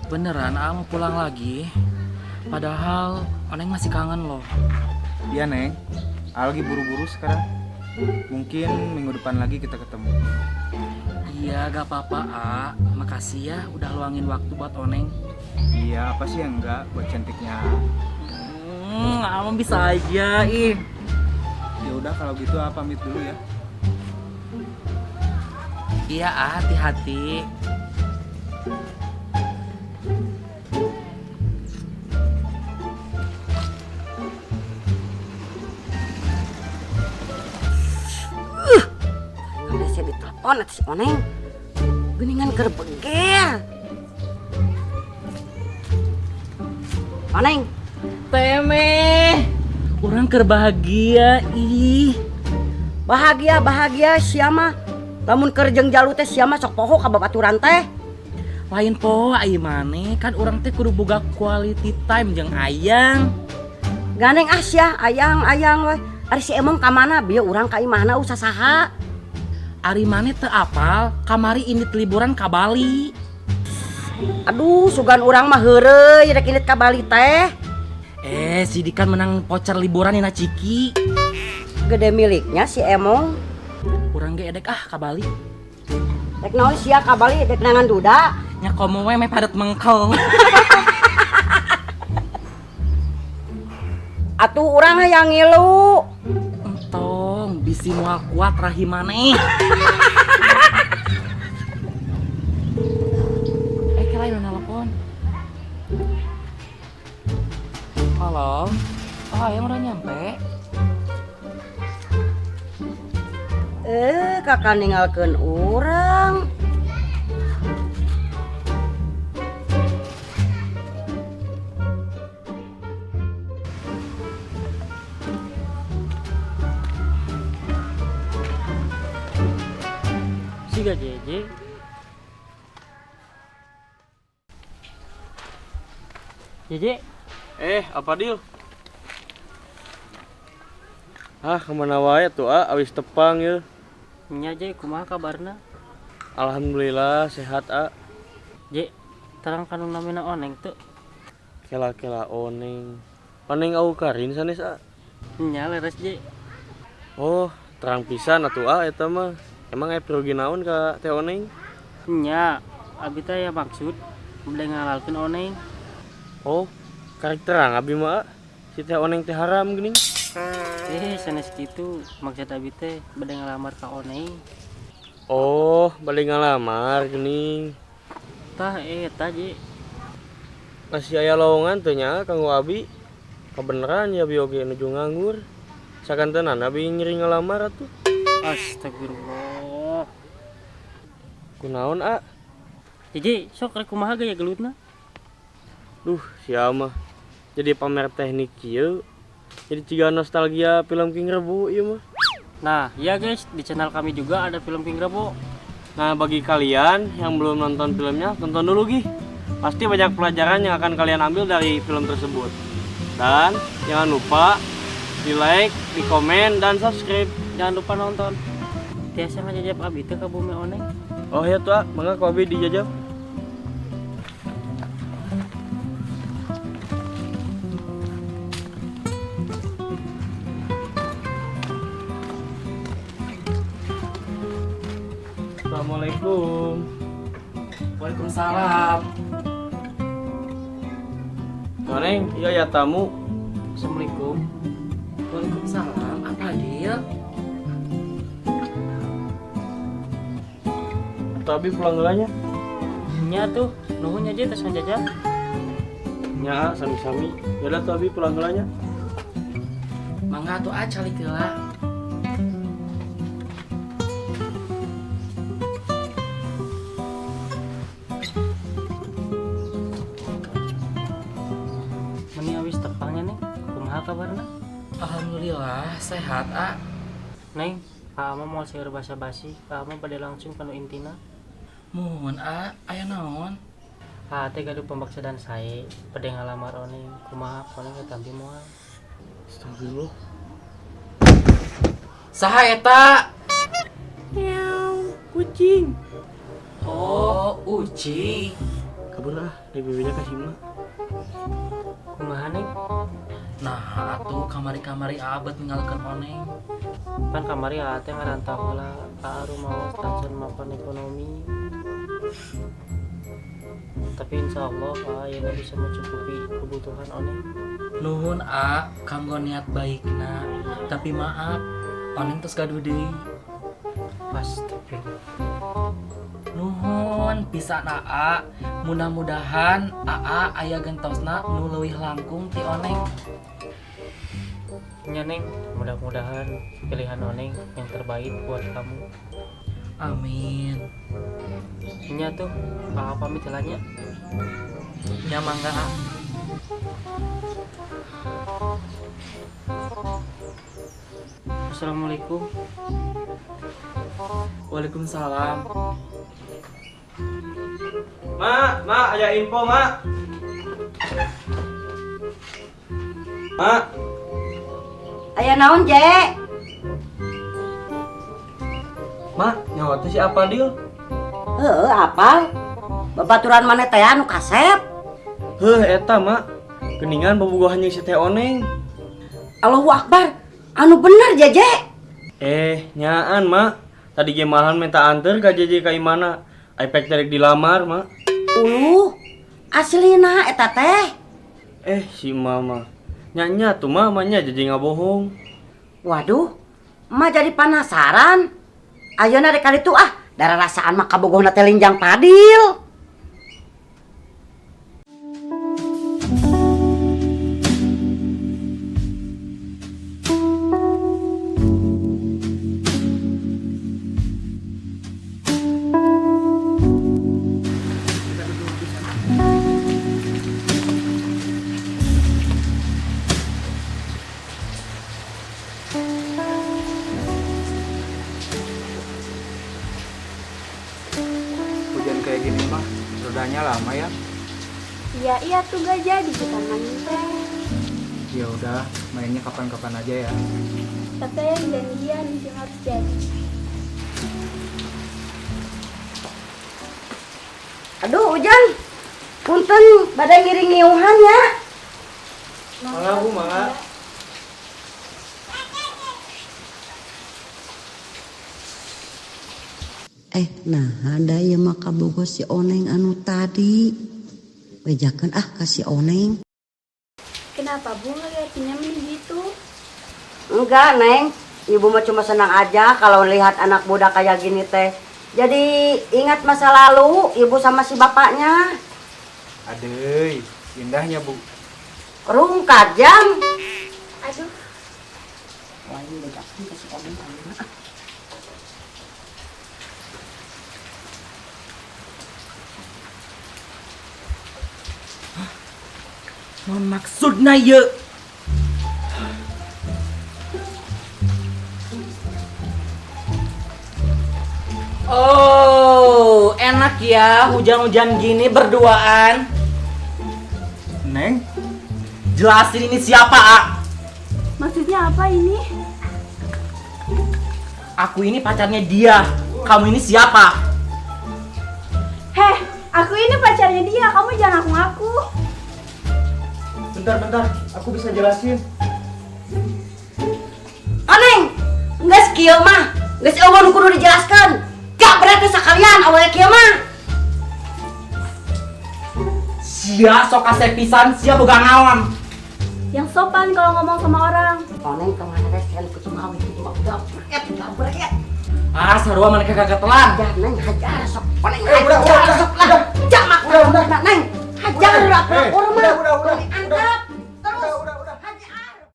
Beneran A mau pulang lagi? Padahal Oneng masih kangen loh. Iya Neng, A lagi buru-buru sekarang. Mungkin minggu depan lagi kita ketemu. Iya, gak apa-apa A. Makasih ya udah luangin waktu buat Oneng. Iya, apa sih yang enggak buat cantiknya A? Abang bisa aja, ih. Ya udah kalau gitu A pamit dulu ya. Iya, A, hati-hati. Ada saya ditelepon atau si Oneng. Geningan keur beger. Oneng. Teme. Urang keur bahagia ih. Bahagia bahagia sia mah. Lamun keur jeung jalu teh sia mah sok poho ka babaturan teh. Lain poho ai maneh, kan urang teh kudu boga quality time jeung ayang. Gandeng ah sia, ayang-ayang we. Ari si Emong ka mana? Bieu urang ka imahna usah saha. Ari maneh teu apal, kamari indit liburan ka Bali. Aduh, sugan urang mah heureuy rek indit ka Bali teh. Si Dikan menang voucher liburan dina Ciki. Gede miliknya si Emong. Urang ge edek ah ka Bali. Rek naon sia ka Bali, dek nangan duda. Nya komo we meh padet mengkel. Atuh urang hayang ngilu. Entong, bisi moal kuat rahim maneh. Kira udah nelpon. Halo. Oh, ayang udah nyampe. Kakak ninggalkeun urang. Siga JJ. JJ. Apa Dil? Ah, kemana wae tuh, ah, awis tepang ya. Nya J, kumaha kabarna? Alhamdulillah sehat, ah. J, terang kanu namina Oneng tuh. Kela-kela Oneng. Oneng au karin sanes, ah. Nya leres J. Oh, terang pisan atuh, ah, eta mah. Emang aya perlu naon ka teh Oneng? Nya, abi teh aya maksud bade ngalalkeun Oneng. Oh, karek terang abi mah, ah. Si teh Oneng teh haram geuning. Sanes kitu maksud abi teh bade ngalamar ka Oneng. Oh, bade ngalamar geuning. Tah eta Ji. Masih aya lowongan teu nya kanggo abi? Kabeneran ya abi oge nuju nganggur. Sakantenan abi ngiring ngalamar atuh. Astagfirullah. Kunaon, ah? Jiji, sok rek kumaha gaya gelutna? Duh, sia mah. Jadi pamer teknik kieu. Jadi ciga nostalgia film King Rebo ieu mah. Nah, ya guys, di channel kami juga ada film King Rebo. Nah, bagi kalian yang belum nonton filmnya, tonton dulu gih. Pasti banyak pelajaran yang akan kalian ambil dari film tersebut. Dan jangan lupa di like, di komen, dan subscribe. Jangan lupa nonton. Tiasa ngajajab abi teh ka bumi Oneng. Oh iya tuh, ah. Mangga ku abi dijajab. Assalamualaikum. Waalaikumsalam. Oneng, iya ya tamu. Assalamualaikum. Waalaikumsalam. Apa Dil? Tapi pulang gelanya. Nya tuh, nuhun aja terus ngajajab. Nya, sami-sami. Ya udah tuh abi pulang gelanya. Mangga tuh ah calik heula. Meni awis tepangnya nih, kumaha kabarna? Alhamdulillah sehat, ah. Neng, Aa mah moal seueur basa-basi, Aa mah bade langsung kanu intina. Mun, ah, aya naon? Aa teh gaduh pembaksadan sae, bade ngalamar Oneng, kumaha Oneng katampi moal. Astagfirullah. Saha eta? Miau, kucing. Oh, ucing. Kabur ah, dari bebeja ka si Mak. Kumaha Neng? Nah, atuh kamari-kamari abet ninggalkeun Oneng. Pan kamari aa teh ngarantau heula ka rumaos tacan mapan ekonomi. Tapi insya Allah aa ayeuna bisa mencukupi kebutuhan Oneng. Nuhun A, kanggo niat baikna. Tapi maaf, Oneng tos gaduh deui. Astagfirullah. Nuhun pisan AA, mudah-mudahan AA aya gentosna nu leuwih langkung ti Oneng. Nya Neng, mudah-mudahan pilihan Oneng yang terbaik buat kamu. Amin. Nya tuh, aa pamit heula nya. Nya mangga A. Assalamualaikum. Waalaikumsalam. Mak, mak, aya info, mak. Mak, Aya naon, Je? mak, nyawa teh si Apadil? Heeh, apal? Babaturan maneh teh anu kasep. Heuh, eta, mak. Geningan bobogohan jeung si Teh Oneng. Allahu Akbar. Anu bener, Jeje. Nyaan, mak. Tadi ge malahan minta anter ka Jeje ka imana. Ai pek rek dilamar, mak. Uluh, aslina eta teh. Si mama. Nya tuh mamanya Jeje ngabohong. Waduh, emak jadi penasaran. Ayeuna rek kali tuh ah, darah rasaan mah kabogohna teh linjang Padil. Kita duduk di sana. Hujan kayak gini mah, redanya lama ya. Iya tuh gak jadi kita main teh. Ya udah, mainnya kapan-kapan aja ya. Tapi yang janjian sih harus jadi. Aduh, Ujang. Punten, badai ngiring ngiuhan ya. Mangga, Bu, mangga. Nah ada ieu mah kabogoh si Oneng anu tadi. Bejakeun ah ka si Oneng. Kenapa Bu ngeliatinnya meni gitu? Enggak, Neng. Ibu mah cuma senang aja kalau lihat anak muda kayak gini teh. Jadi ingat masa lalu ibu sama si bapaknya. Adeuy, indahnya Bu. Rungkat jam. Aduh. Wah, ini bejakeun ka si Oneng ayeuna ah. Naon maksudna ieu? Oh, enak ya hujan-hujan gini berduaan. Neng, jelasin ini siapa, A? Maksudnya apa ini? Aku ini pacarnya dia. Kamu ini siapa? Heh, aku ini pacarnya dia. Kamu jangan ngaku-ngaku. Bentar, bentar. Aku bisa jelasin. Oneng, geus kieu mah. Geus eueuh nu kudu dijelaskeun. Gak berarti sekalian awalnya kieu mah. Sia sok kasep pisan, sia boga ngawam. Yang sopan kalau ngomong sama orang. Oneng kemana teh sia kudu mawi kudu mawi gabret gabret. Ah, sarua maneh kagatelan. Hajar Neng, hajar sok. Oneng hajar sok lah. Jamak udah, udah, Neng. Hajar lah, Udah, urang mah. udah, udah, udah. Antap.